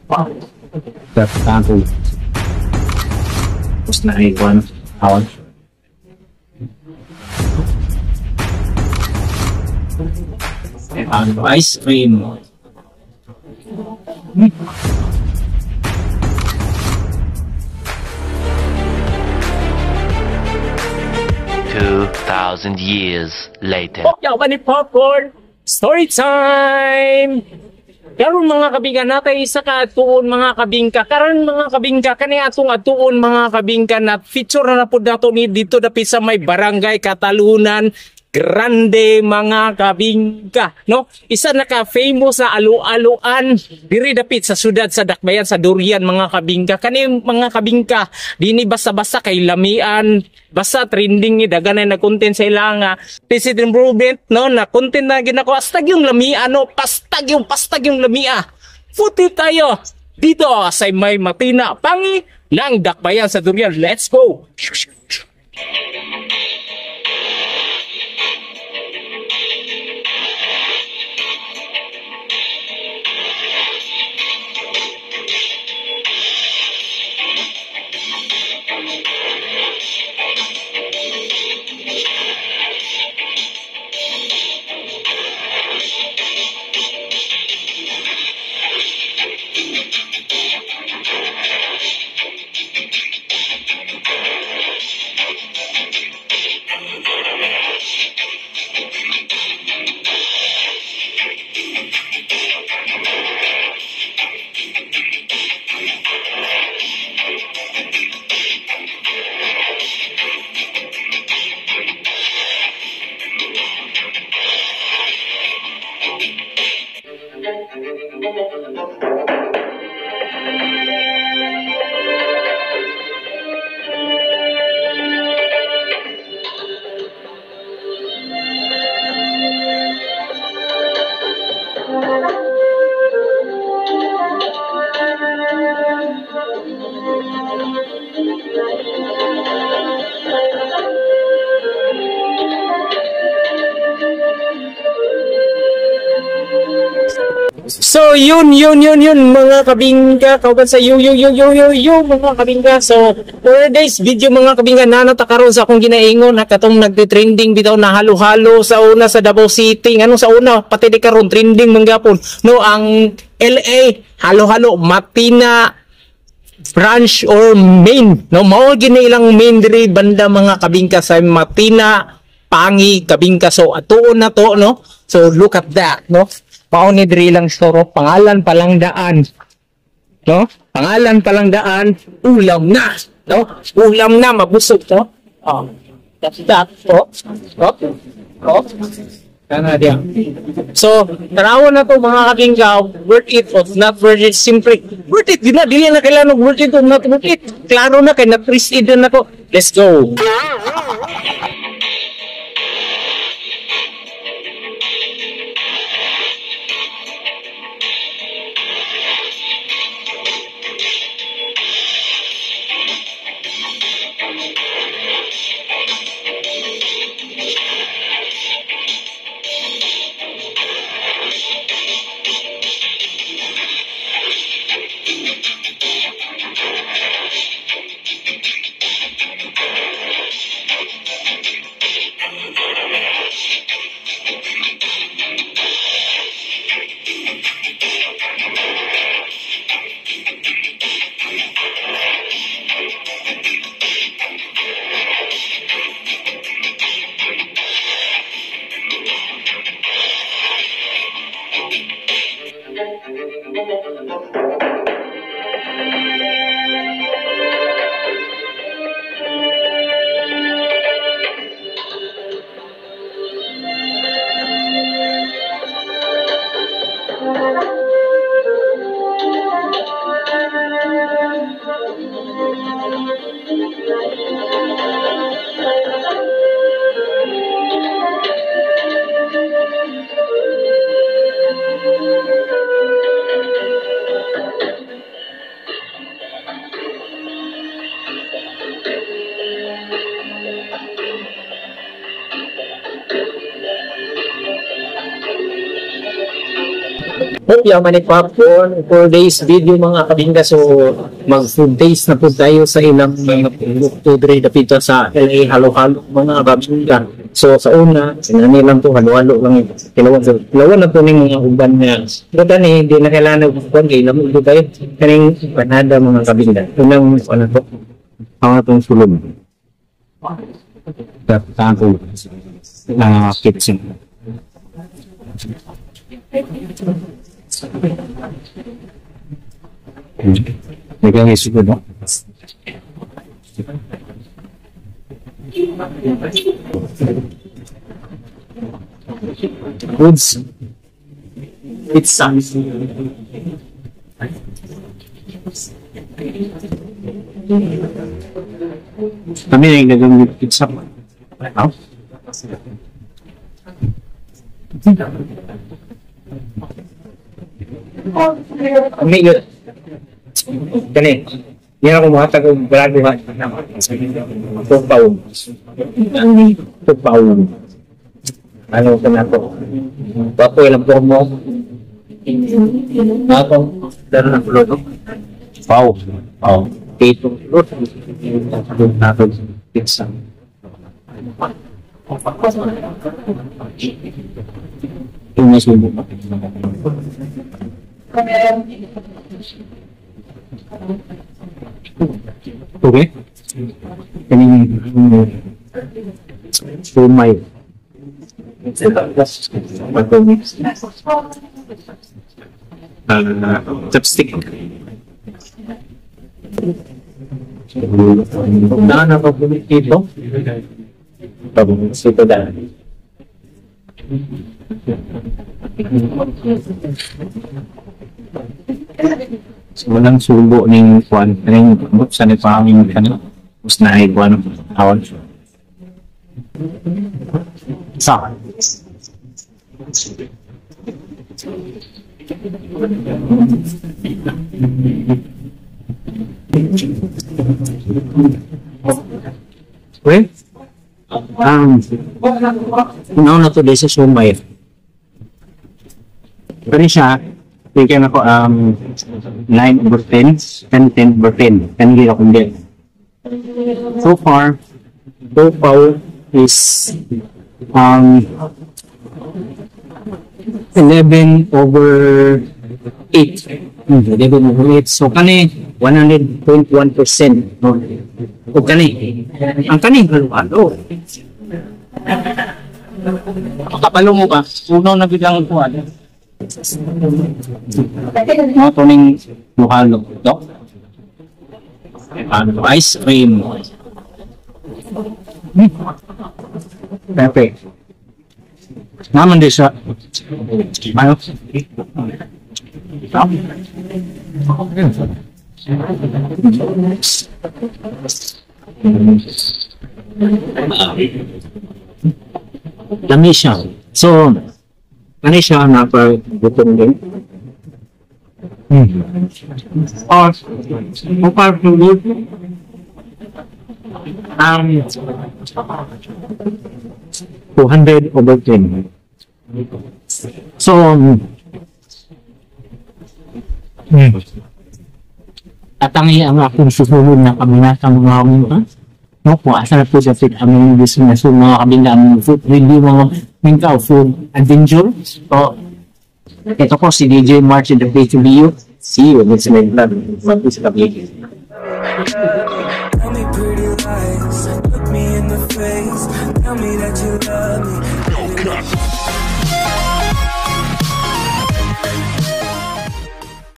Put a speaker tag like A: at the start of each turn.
A: Tapos na ay 1 hour. And ice cream.
B: 2,000 years later.
A: Yaw ba ni popcorn? Story time! Karon, mga kabingka, natay isa ka atuon, mga kabingka. Karon, mga kabingka, kani atong atuon, mga kabingka, na feature na na pud nato ni dito dapit sa may Barangay Katalunan Grande, mga kabingka, no? Isa na ka famous na alo-aloan diri dapit sa syudad sa Dakbayan sa Durian, mga kabingka. Kani, mga kabingka, dini basta-basta kay lamian, basta trending ni dagan na content sa ilanga visit improvement, no, na content na ginako hastag yung lamian, no, pastag yung lamia. Puti tayo dito sa may Matina Pangi ng Dakbayan sa Durian. Let's go! So, yun, yun, yun, yun, mga kabingka. Kauban sa yu, yu, yu, yu, yu, yu, mga kabingka. So, for today's video, mga kabingka, nanata karon sa akong ginaingon na katong nagte-trending bitaw na halo-halo sa una sa Davao City. Anong sa una, pati di karon trending manggapon. No, ang LA, halo-halo, Matina, branch or main, no, mao gini ilang main diri banda, mga kabingka, sa Matina Pangi, kabingka. So atuon na to, no? So look at that, no? Mao ni diri ilang store. Pangalan pa lang daan, no? Pangalan pa lang daan, ulam na, no? Ulam na, mabusog to. Oh, that's that. Oh. Kana diya. So, tanawan na to, mga kabingka, worth it or not worth it, simpre. Worth it, di na, dili na kailangan worth it or not worth it. Klaro na, kay na-twist it na to. Let's go! Hopya man popcorn for today's video, mga kabingga. So mag food taste na po tayo sa ilang mga produkto diri dapita sa LA Halo-Halo, mga kabingga. So sa una, sinani lang to, halo-halo lang ito. Kilawan, so kilawan na po ning mga uban nga. Pero tani hindi na kailangan og uban kay lamo gyud kayo. Kaning empanada, mga kabingga. Unang ano to?
C: Ang atong sulod. Saan ko na kitchen. Nagkang isip no?
A: Goods. Pizza.
C: Kami ay nagamit pizza. Ano?
A: Kami yun. Kani. Yan ako muhatag og grabe ha. Tupaw. Tupaw. Ano ka na to? Bako ilang po mo. Ako, daro na pulo, no?
C: Pau. Pau.
A: Pito. Pizza.
C: Yung may subo. Okay? Kaning sumay.
A: Chopstick. Na na pa dito. Ito da.
C: So, walang subo ning kuan kaning sa ni pangin kanin. Mas na ay kuan awon. Sa.
A: Okay? Una na to sa sumay.
C: Pero siya, bigyan ako 9 over 10, 10, 10 over 10. 10 gid akong din. So far,
A: Topaw is 11 over 8. 11 over 8. So kani 100.1%. No? O kani. Ang kani halo-halo. Kapalo mo ka, uno na biglang kuan.
C: Mo to ning halo to. Ano, ice cream. Pepe. Naman di siya. Ano?
A: Lami siya. So, ano siya na pa gutom din? Or, so far so good.
C: 200 over 10.
A: So, atangi ang akong susunod na kami na sa mga mga no, kung asa na po sa fit aming business, so mga kabila aming food review, mga mingkaw food adventure. So, ito ko si DJ March in the place to be you. See you next time. Peace out.
D: Tell me pretty lies, look me in the face, tell me that you love me.